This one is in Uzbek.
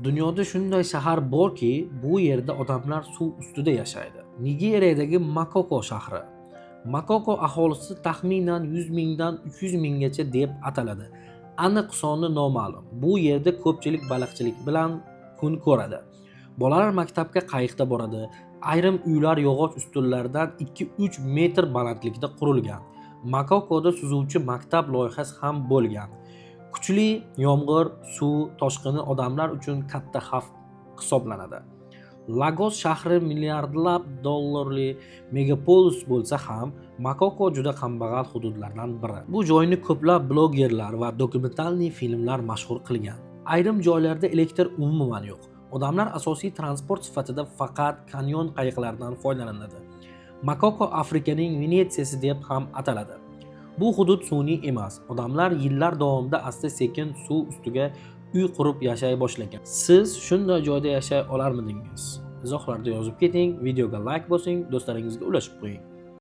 Dunyoda shunday shahar borki, bu yerda odamlar suv ustida yashaydi. Nigeriyadagi Makoko shahri. Makoko aholisi taxminan 100 mingdan 300 minggacha deb ataladi. Aniq soni noma'lum. Bu yerda ko'pchilik baliqchilik bilan kun ko'radi. Bolalar maktabga qayiqda boradi. Ayrim uylar yog'och ustunlardan 2-3 metr balandlikda qurilgan. Makokoda suzuvchi maktab loyihasi ham bo'lgan. Kuchli yomg'ir, suv toshqini odamlar uchun katta xavf hisoblanadi. Lagos shahri milliardlab dollarli megapolis bo'lsa ham, Makoko juda kambag'al hududlardan biri. Bu joyni ko'plab blogerlar va документальный filmlar mashhur qilgan. Ayrim joylarda elektr umuman yo'q. Odamlar asosiy transport sifatida faqat kanyon qayiqlaridan foydalanadi. Makoko Afrikaning Venetsiyasi deb ham ataladi. Bu hudud sun'iy emas. Odamlar yillar davomida asta-sekin suv ustiga uy qurib yashay boshlagan. Siz shunday joyda yashay olarmidingiz? Izohlarda yozib keting, videoga like bosing, do'stlaringizga ulashib qo'ying.